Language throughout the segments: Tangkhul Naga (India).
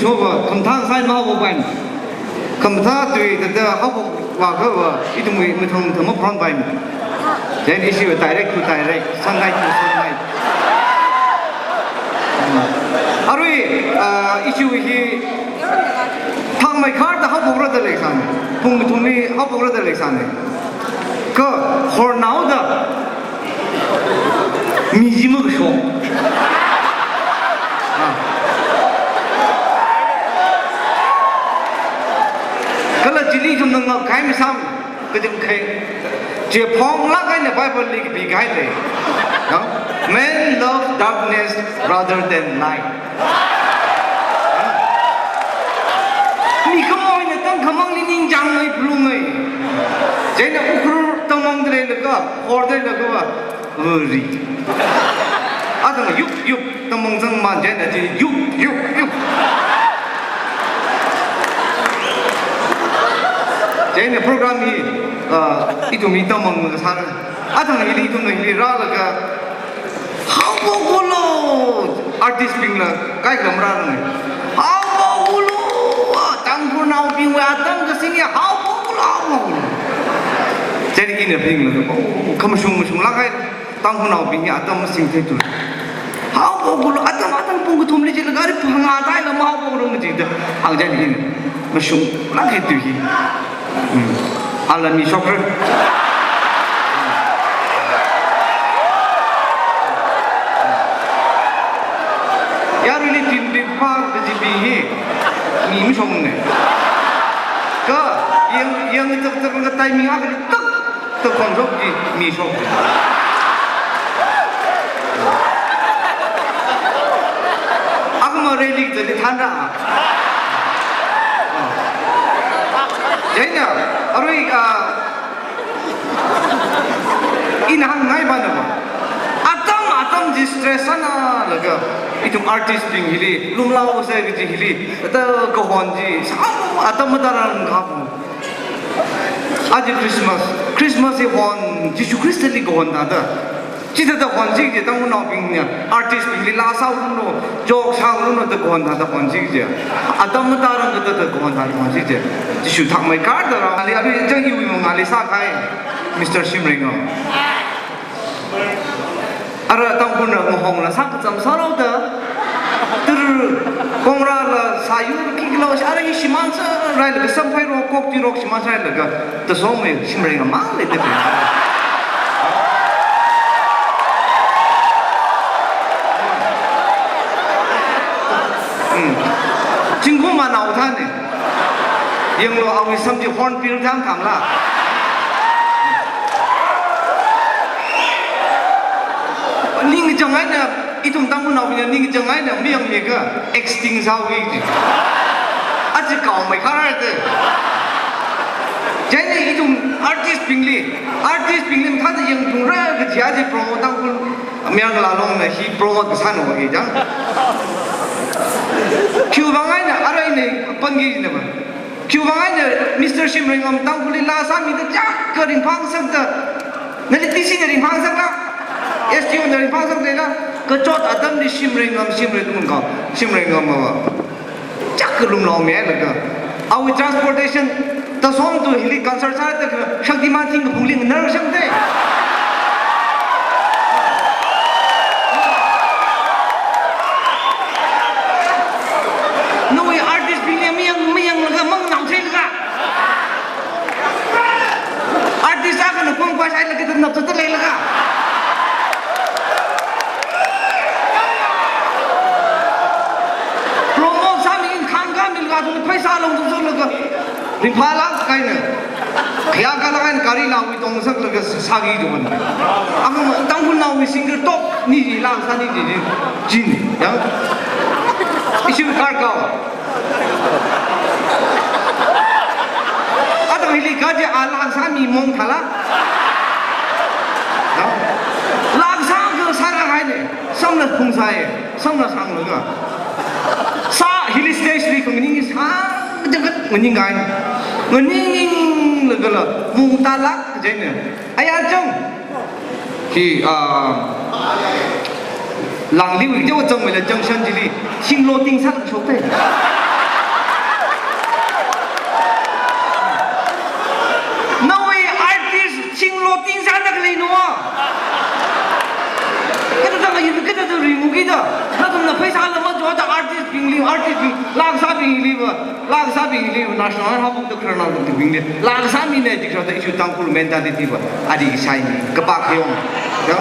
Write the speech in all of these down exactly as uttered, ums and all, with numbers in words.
Chova, khamathā sai mahaophok paimana. Khamathā tui thāda haophok vākha va, ithumwui mathang mathang mapharan paimana. Then ishiva direct to direct, sunlight to sunlight. Arui, ah, ishiva hi thangmeikharda haophokra da leisāna. Pung kathumli haophokra da leisāna. Kha hornaoda mi chi makashok. Ah. Kala chili ithumna ngakahai masāmana, kachungkhei. Chi phonglāk eina Bible li kapikahai lei. No? Men love darkness rather than light. Mi khamong eina tangkhamangli ningchāngngai phalungngai. Chieina Ukhrul tangmangda leilaga, horda leilaga va, vāri. Athang yup yup tangmang zangmān chieina chi yup yup yup. Chieina program hi, ah, ithum hi tangmang kasāra. Athang hili ithumna hili rālaga, haophoklu! Artist bingla kaikha marārange. Haophoklu! Tangkhulnaobingwui atam kasing hi haophoklu, haophoklu! Chieina ina bingla, oh, khamashung mashunglāk kahai, Tangkhulnaobing hi atam masingtheitu. Haophoklu, atam, atam pung kathumli chilaga ari phangā tāhaila mahaophoklu majida. Hāngchān ina mashunglāk kahai tui hi. Hmm. Ala mi shokra. Yaruili tinpi pā kajipi hi mi mashokna. Kha yang, yang tak tak ka timing akhali tak tak khon shok chi mi shok. Akhama rally zali thanra. Chieina, arui, ah, ina hāngngai bana va. Atam, atam chi stress sānalaga, ithum artist bing hili, lumlaosai kaji hili, ata kahon chi, sā atam matarang kapu. Aja Christmas, Christmas hi hon, Jishu Khristali kahon thāda. Chithāda honsi kaji Tangkhulnaobingna, artist bingli laa sāhaolu, joke sāhaolu da kahon thāda honsi kaji. Atam matarang kathāda kahon thāda honsi kaji. Jishu thangmeikharda rāli, arui chang iwui mangāli sākahai, Mister Shimreingam. Ara Tangkhulna ngahongla sākacham sāhaoda. Tur kongrāla sāyur khikhala, ara hi shimān sārailaga, samphai rok, kok tirok shimān sārailaga, Tasongwui Shimreingam mang leida. Hmm. Zingkum manao thāne. Yanglu awui sam chi hornbill thang thangla. Ningchāng eina, ithum Tangkhulnaobingna ningchāng eina mayangmiakha extinct sāhaoki ji. Aja kaomei kharā te. Chieina ithum artist bingli, artist bingli mathāda yangthungra kaji aja promote Tangkhul Mayar Ngalālongna hi promote kasāna wa hi chang. Khiwuivang eina, ara ina pāngki jina ma. Khiwuivang eina Mister Shimreingam Tangkhulli laa sāmida chiyākha ringphāngasakta. Nali D C na ringphāngasakla, S D O na ringphāngasak leila, kachot atamli Shimreingam, Shimreingam ka, Shimreingam ma. Chiyākha lumlaomihailaga. Awui transportation, Tasong to hili concert sāda kha, Shaktiman thingkaphungli nganarshang te. Nawui artist bingli mayang, mayanglaga, manganao theilaga. Artist akhana kong khuisailaga, da nap zat leilaga. Promote sāmi in khangkā milaga, thung pheisā long thung thunglaga. Ringphālāk kahaina. Khayākālāk eina gari nawui tongsaklaga sāki jona. Ama Tangkhulnaowui singer top ni ji lang sāni ji ji. Jin, ya. Ishi kar kao. Atam hili kaje a langsāmi mong thala. Langsā kha sāra haine. Samla phungsai, samla sanglaga. Sā hili stage li kha nganing sā, jagat nganing kai. Nganing lagala, mung talak, jaine. Aya jang. Hi, ah, Langliwui teowa zangmeila junction chili, shinglo ting sālak shokte. Ting sāda khalei no. Kathāda kayur, kathāda ringki da. Nathumna pheisāla majida artist bingli, artist bing, laa kasābingli va, laa kasābingli va, national hapuk da khararnao bingli. Laa kasāmina jikha da issue Tangkhul mentality va. Ari sai mi, kapak yong. Ya.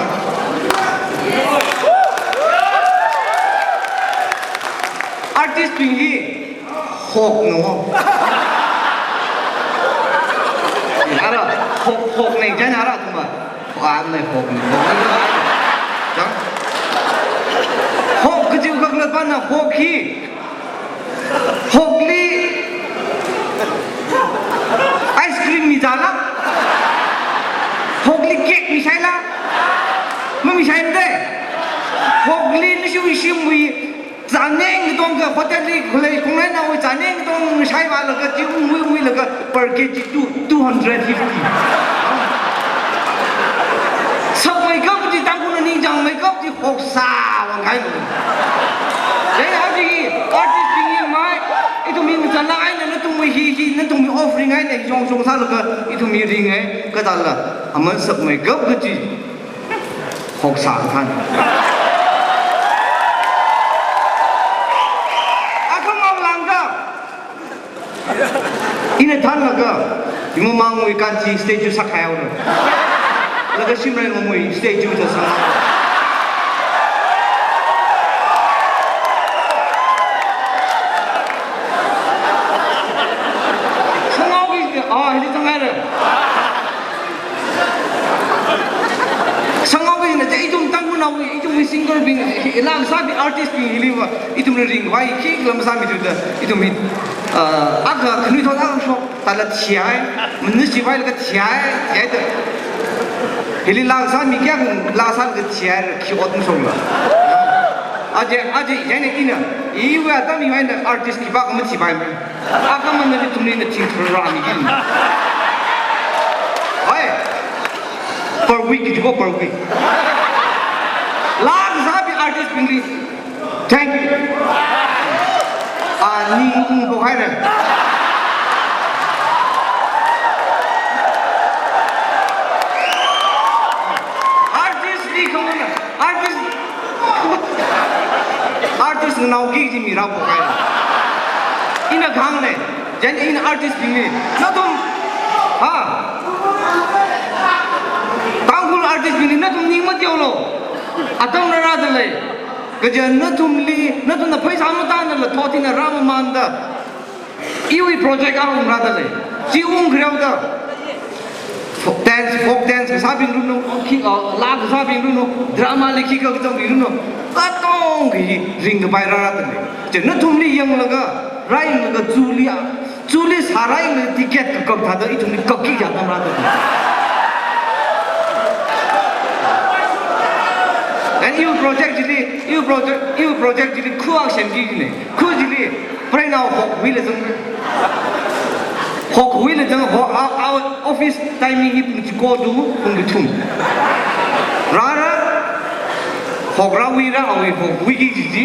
Artist bingli, hok no. Ara, hok, hok ne, jan ara tuma. Hok ne, hok ne, hok ne. Jan. Hok kajiu kakla pana hok hi. Hokli ice cream mizāla. Hokli cake misaila. Mamisai de. Hokli nishu ishimwui. Chāneng katongkha hotel li khalei khongnainaowui chāneng katong shaiva laga chi ungwui ungwui laga per K G two, two hundred fifty. Sakmeikap chi Tangkhulna ningchāngmeikap chi hoksā vāng kahaina. Chieina aja artist bing yangmei, ithum mi chānla eina nathumwui hi hi, nathumwui offering eina hi shong shong sālaga ithum mi ringhai, kathāla, aman sakmeikap kachi. Hoksā than. Akhama langda. Ina thanlaga, imamangwui kanchi statue sākhaihaora. Laga Shimrei Longwui statue ta sānga. Sāngaoki, ah, hili sāngaira. Sāngaoki na, ithum Tangkhulnaowui, ithumwui singer bing, laa kasābing artist bing hili va, ithum ringvai, khikha lam sāmi thuda, ithum hi, ah, akha khanuithot akha shok, tala thihai, manusivai laga thihai, thihai da. Hili laa kasāmi kayākha, laa kasālaga thihai, khi ot shokla. Aja, aja, yaina ina, iwui atam iwui eina artist khipākha mathipai. Akhama nali ithumli na ching thura rāmi gin. Hai. Per week ki ko per week. Laa kasābing artist bingli. Thank you. Ah, ning ung ko hai re. Artist li khamana. Artist, artist naoki ji mi rāpo kai. Ina khangne, jan ina artist bingli. Nathum, ha? Tangkhul artist bingli, nathum ning mateolo. Atam rāra dalei. Kaja nathumli, nathumna pheisā matānala thot eina rāmamanda. Iwui project ahung rāda lei. Chi ungkhareo da. Folk dance, folk dance kasābing runu, khi, uh, laa kasābing runu, drama li khikha kachongbing runu. Katongkha hi ringkapai rāra da lei. Chi nathumli yanglaga, rāyanglaga chuli a, chuli sārāyanglaga ticket kakak thāda ithumli kakki ya tam rāda lei. And iwui project chili, iwui project, iwui project chili khuak semki ne. Khu chili, preinao hokhuila zang. Hokhuila zang, ho, a, a, office timing hi pung chiko to pung kathum. Rāra, hokrawuira, awui hokhuiki jiji.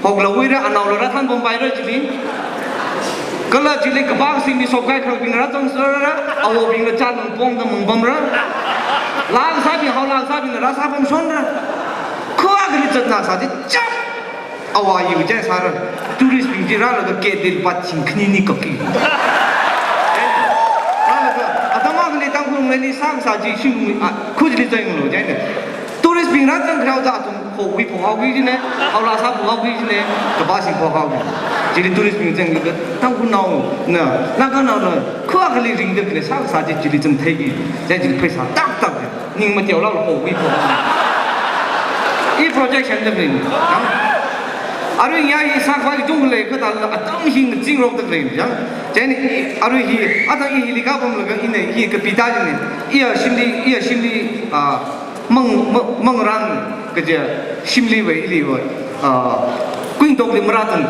Hoklawuira, anaola rāthanpam paira chili. Kala chili kapā kasingli shopkai khararbing rāzangserra, awobingla chānang pongda mangpamra. Laa kasābing, hao laa kasābingla rāsāpamshonra. Khuakali zatna sāji chap. Awa yu jai sāra, tourist bing chi rālaga kedi lupā thing khanini kakki. Rālaga, atam akhali Tangkhul ngani sākasā chi shim, a, khu chili zanglo jaina. Tourist bing rāzangkhareo da athum phokhui phokhaoki jine, hao laa sā phokhaoki jine, kapā sing phokhaoki. Chili tourist bing zanglaga Tangkhulnaona, Naganaona, khuakali ringda khalei sākasā chi chili zangtheiki. Jai chili pheisā tak tak. Ning mateolala hokhui phokhui. I project semda lei. Arui ya hi sākhavai kachungkha lei, kathāla atam hi ngaching rokda lei, ya. Chieina arui hi, atam hi hili kapamlaga ina hi kapi ta jine. Iya shimli, iya shimli, ah, mang, mang, mangrang kaja shimli vai, ili vai, ah, kuingtokli marātang.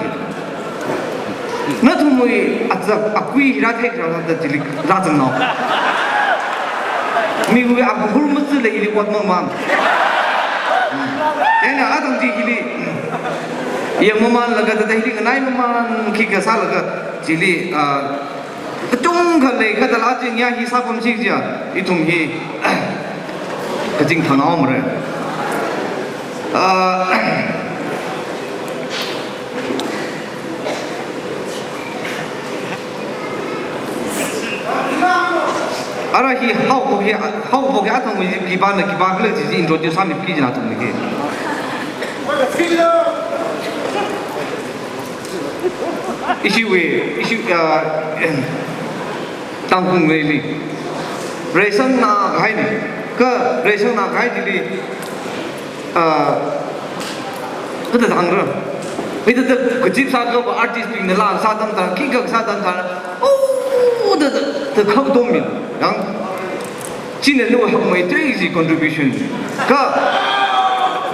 Nathumwui azak akui hi rāthei rāda chili rāzangnao. Miwui akhur matsila ili ot mangmang. Chieina atam chi hili, yangmamanlaga thāda hili nganaimaman khikha sālaga chili, ah, Kachungkha lei, kha thālala ching ya hi sāpam chi jiakha, ithum hi kaching thanghaomara. Ah, ara hi haophok hi, haophok hi athang hi khipāna khipā khala chi introduce sāmiki jina thumna hi. Ishiwui, ishi, ah, Tangkhulnaoli reisangna kahaina, kha reisangna kahai chili, ah, kathāda hāngra. Hithāda kazip sākha artist bingna laa sātam tharan, khikha sātam tharan, oh, da, da, da khaotom mi. Yang, china nawui hakmeithui chi contribution. Kha,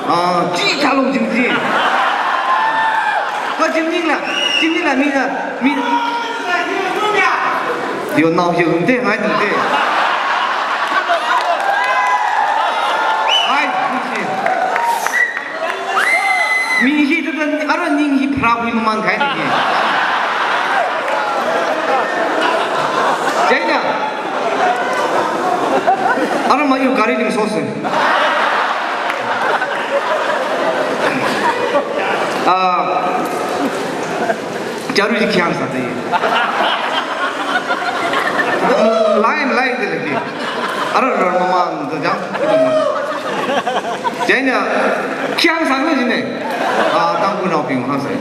ah, chi khalong jing chi. Kha jing ningla, jing ningla mina, mi, yo nao yo nde, ngai nde. Ai, chi. Mi hi thāda, ara ning hi pharāwui mamān kahaina hi. Chieina, ara mayu gari ningsosa. Ah, Charu chi khayang sāda. Lai, lai da lagi. Ara, ara mamān da jang. Chieina khayang sāna jina. Ah, Tangkhulnaobing hāngsai.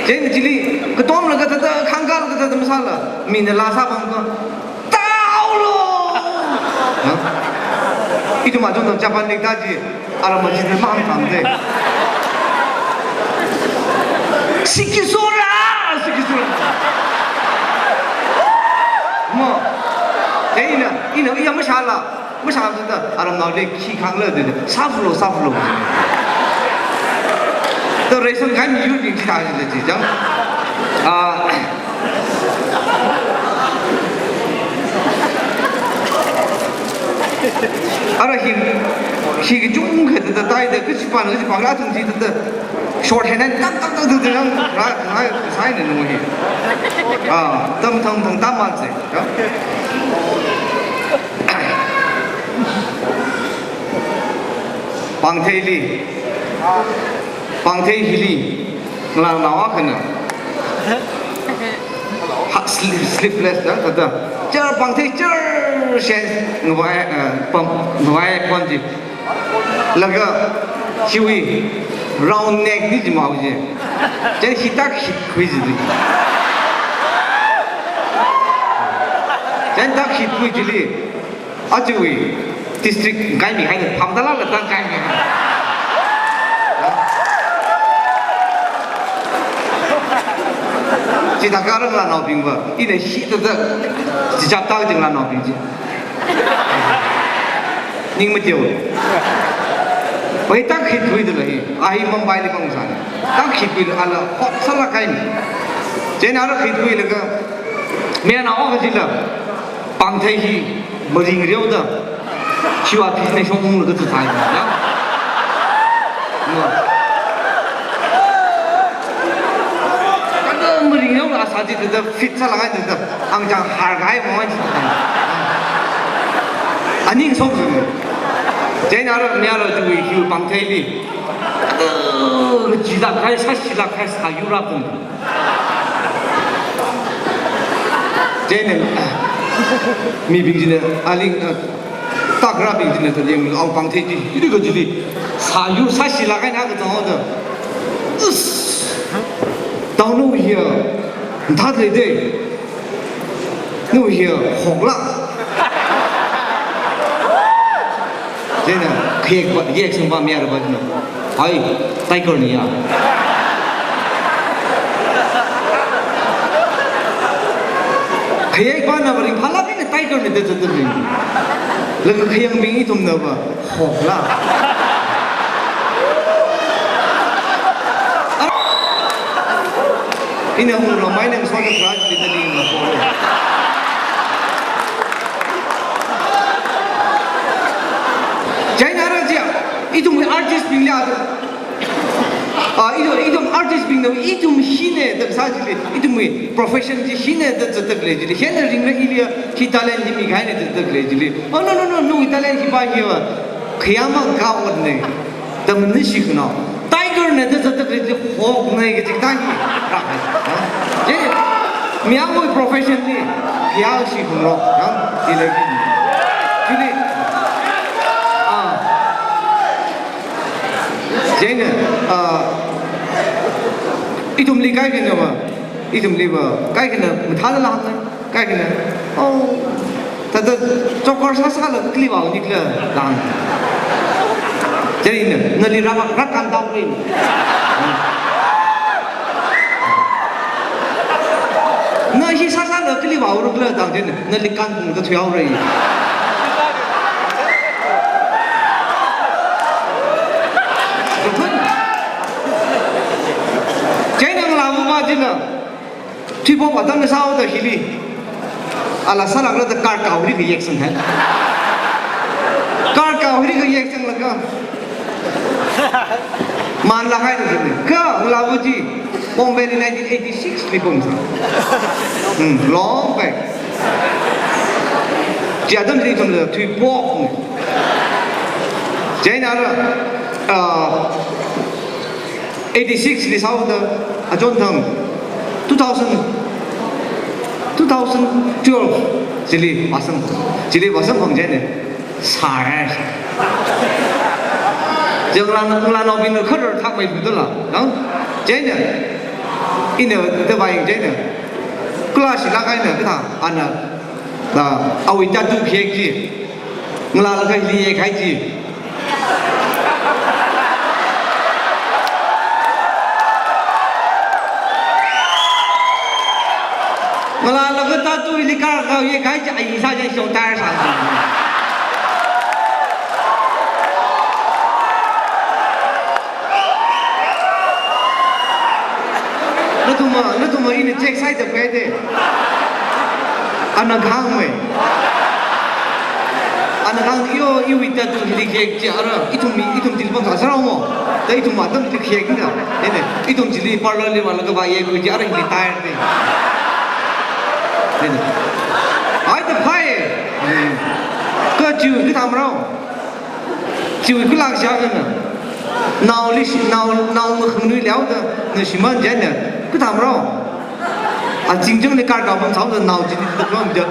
Chieina chili katomlaga thāda, khangkālaga thāda masāla, mina laa sāpam kha, taolo. Ha? Ithum machung tang Japan lik ta chi, ara machina mahāngthamde. Sikisora, sikisora. Mo. Chieina, ina iya mashāla. Mashā thāda, aramnaoli khi khangla de, sāfalo, sāfalo. Da reisang kahai miyurbing chithā chi da chi jang. Ah. Ara hi, hi kachungkha thāda tāida, kachipa, kachipa la thang chi thāda. Short hand, tak, tak, tak, tak, tak, ra, ra, sai ne no hi. Ah, tam, tam, tam, tam, mal se. Ya. Pangtheili. Pangthei hili. Ngalānao akhana. Ha, sleep-, sleepless da, da, da. Char pangthei char shen ngavai, eh, pam, ngavai pon ji. Laga, hiwui, round neck ni jimao ji. Chieina hitak hitkhui ji. Chieina tak hitkhui jili. Ajawui district kaimi haida phamdala la tang kaimi. Chithākha ngalānaobingva, ina hithāda, chichap ta ngalānaobing chi. Ning mateo. Pai tak hitkhuida la hi, a hi Mumbaili pangsa. Tak hitkhuila ala hot sālāk kahaina. Chieina ara hitkhuilaga, mayarnao akhachila, pangthei hi maringreoda, shiwa phis ne shong unglaga tu thai. Ya. Ma. Kada maringreoda sā chi thāda fit sālāk kahaina thāda, ang chang har kahai mo. Aning song song. Chieina ara mayarnao chiwui hiwui pangtheili. Kada, chilāk kahai, sāshilāk kahai, sāyurrap kum. Chieina, mibing china, aling, ah, takrābing china thāda yanglu, awui pangthei chi, hili kachili, sāyur sāshilāk kahaina kachang haoda. Us! Tao nu hiya, nthat lei de. Nu hiya, hokla. Chieina, khayek ba, yek sung ba mayarva china. Hai, tiger ni ya. Khayek bana ba ringphālāk eina tiger ni da zat da ring. Laga khayangbing ithumna ba, hokla. Ina hung ramai nang sona grudge li da ling la hokla. Chieina ara chiya, ithumwui artist bingli a. Ah, ithum, ithum artist bingna, ithum hina da kasā chili, ithumwui profession chi hina da zatda khalei chili, hina ringra ili hi talent hi mikahaina da zatda khalei chili. Oh, no, no, no, nawui talent hi pa hiva khayā makha otna. Da maningshi khuinao. Tiger na da zatda khalei chili hawk na kaji tang hi. Rak hai. Ha? Chi, miyangwui profession li khayāshi khuinao. Ha? Chili. Chili. Ah. Chieina, ah, ithumli kaikhana va, ithumli va, kaikhana mathāda lāng, kaikhana, oh, thāda chokar sāsāla kali vāunikhala lāng. Chieina, nali rak, rak kan tau rin. Na hi sāsāla kali vāurukhala tang chieina, nali kan pung da thuihaora. Chieina ngalāva ma china, thuipop atamna sāhaoda hili. Ala sālākra da car kau hili kayek sang hai. Car kau hili kayek sanglaga. Manlāk haida china. Kha, ngalāva chi, Bombay li nineteen eighty-six li pamsang. Hmm, long back. Chi atam chili ithumla thuipopna. Chieina ara, ah, eighty-six li sāhaoda, achon thang, two thousand, two thousand twelve chili vāsang, chili vāsangphang chieina. Sāra. Chieina ngalā, ngalānaobingna kharar thakmei thudala, nang? Chieina, ina da vāyang chieina. Kula shilāk eina kathā, ana, na, awui tattoo khayek chi. Ngalālaga hili yekhai chi. Ngalālaga tattoo hili car kau yekhai chi, ai sā chi shong tire sā. Nathumva, nathumva ina check sāda khuida. Ana kahāngmei. Ana kahāng yo, iwui tattoo hili khayek chi ara, ithum mi, ithum chili pamsā sārao mo. Da ithum atam chili khayek da. Nene, ithum chili parlor li vālaga vāyekhui chi ara hili tire de. Nene. Ai da phai. Kha chi kathāmarao. Chiwui kula kashā kana. Naoli shi, nao, nao makhangnui liaoda, na shimān chieina, kathāmarao. Achingchang ni car kau pamsāhaoda nao chili tuklam ja.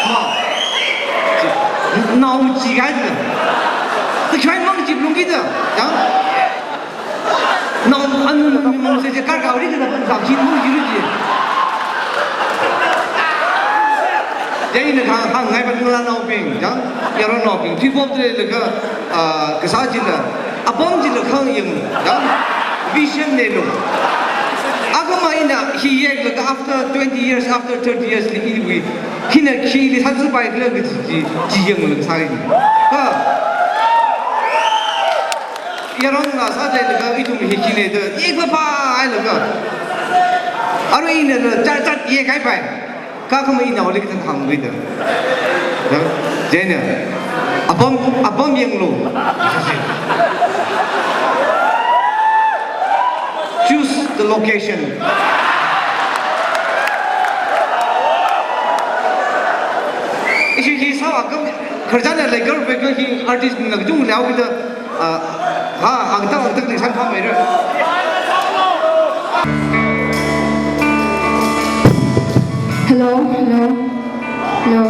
Ma. Nao chi kaida. Takhai mang chi lungkida. Yang. Nao, anu, anu, mi mong se je car kau ri kida pung kau chi mong ji ri ji. Chieina kahāng, kahāngngai pa ngalānaobing, jang, yaronnaobing, thuipop leilaga, ah, kasā chila, apam chila khayang, jang, vision leilu. Akhama ina hi yeklaga after twenty years, after thirty years li iwui, hina khili sāzāpai khala kaji chi, chi yanglaga sāri. Kha. Yaron ngasā leilaga ithum hi khina da, yekpapa hailaga. Arui ina la chat chat yekhaipai. Kha akhama inaoli kathāda hāngluida. Da, chieina, apam, apam yanglu. Choose the location. Ishi hi sāva kam, khararchan leikar peka hi artist bingna kachungkha liaokida, Ah, ha, hāngtā, hāngtā, ni san pha mai ra. Hello, hello, hello.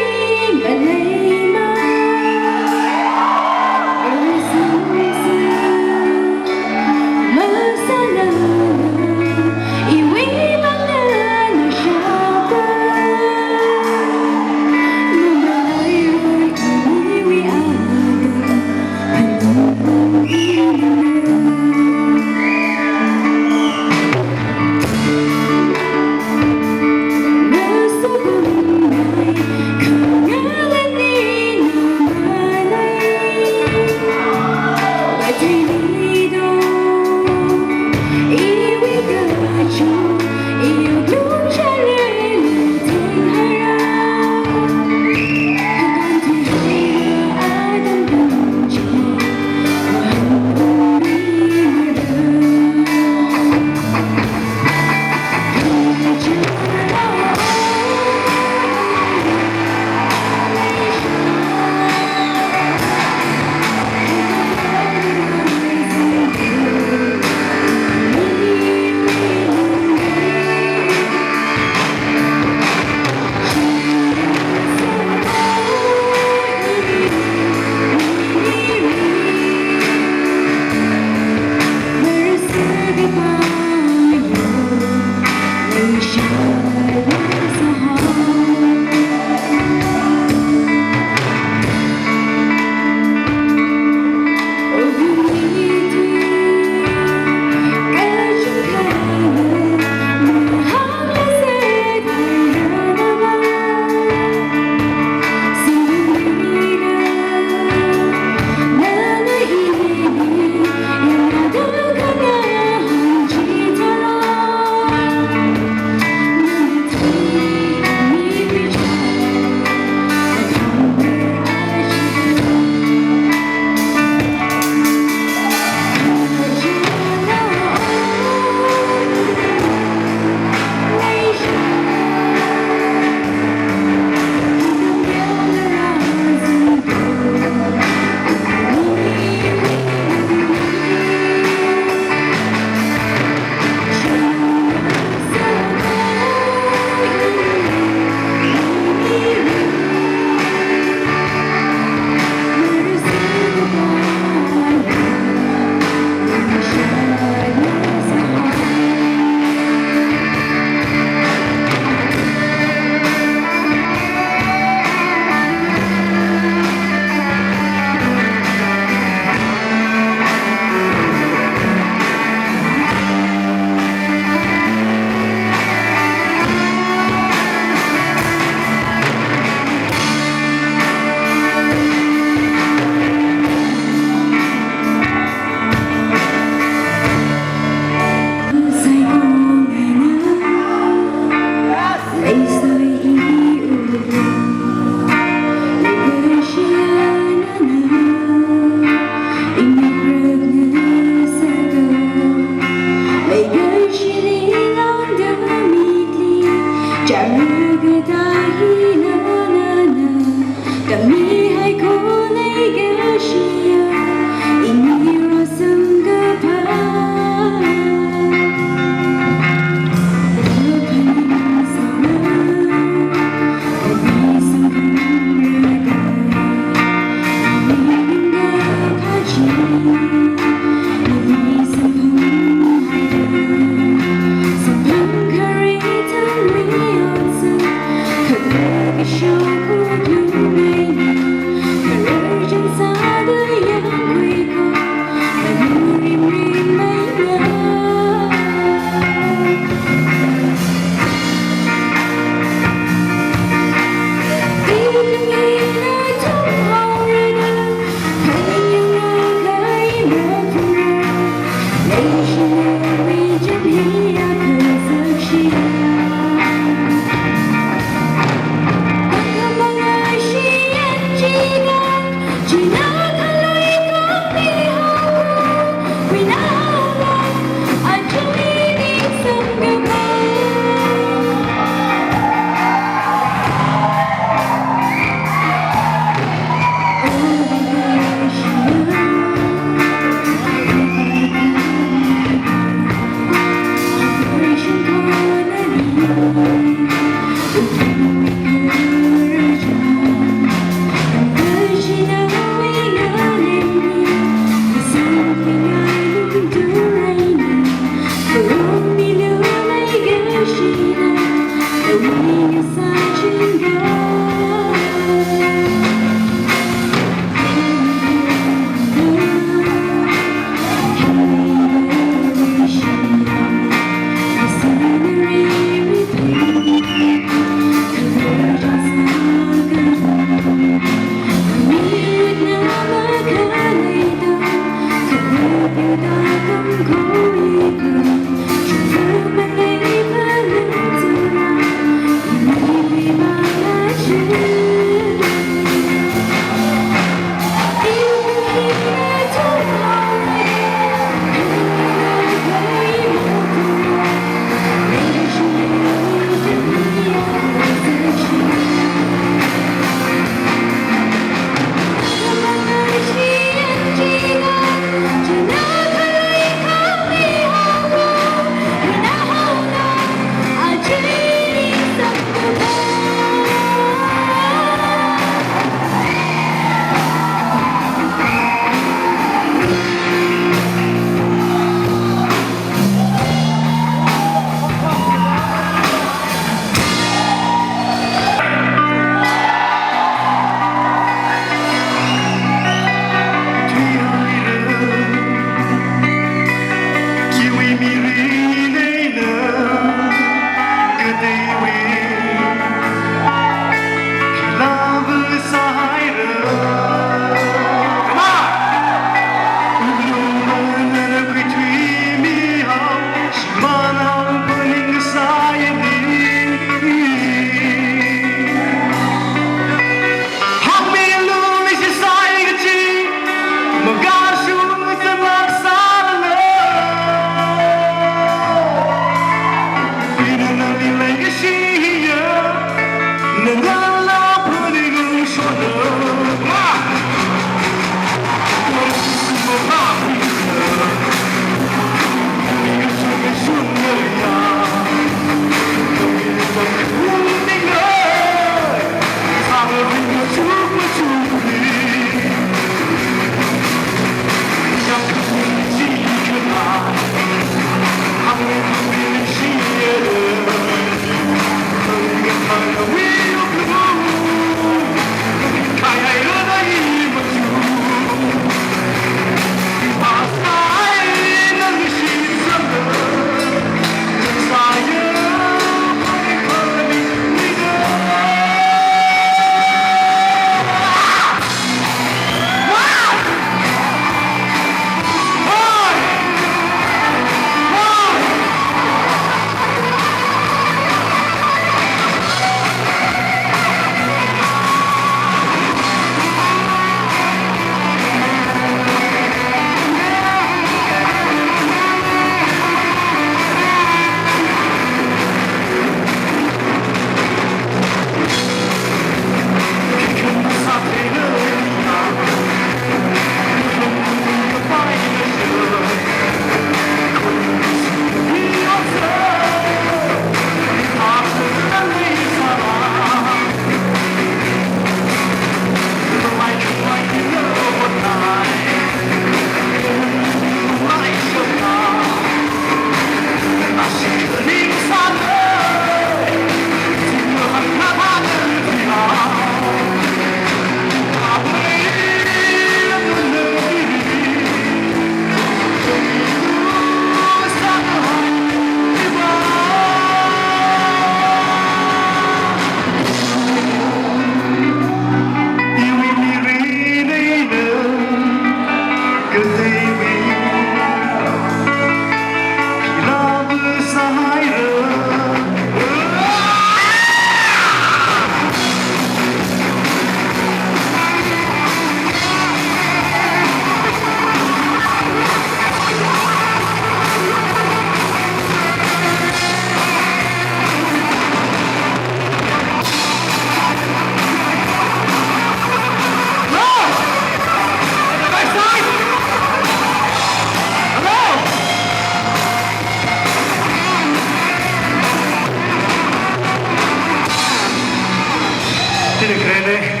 Tili kren ne.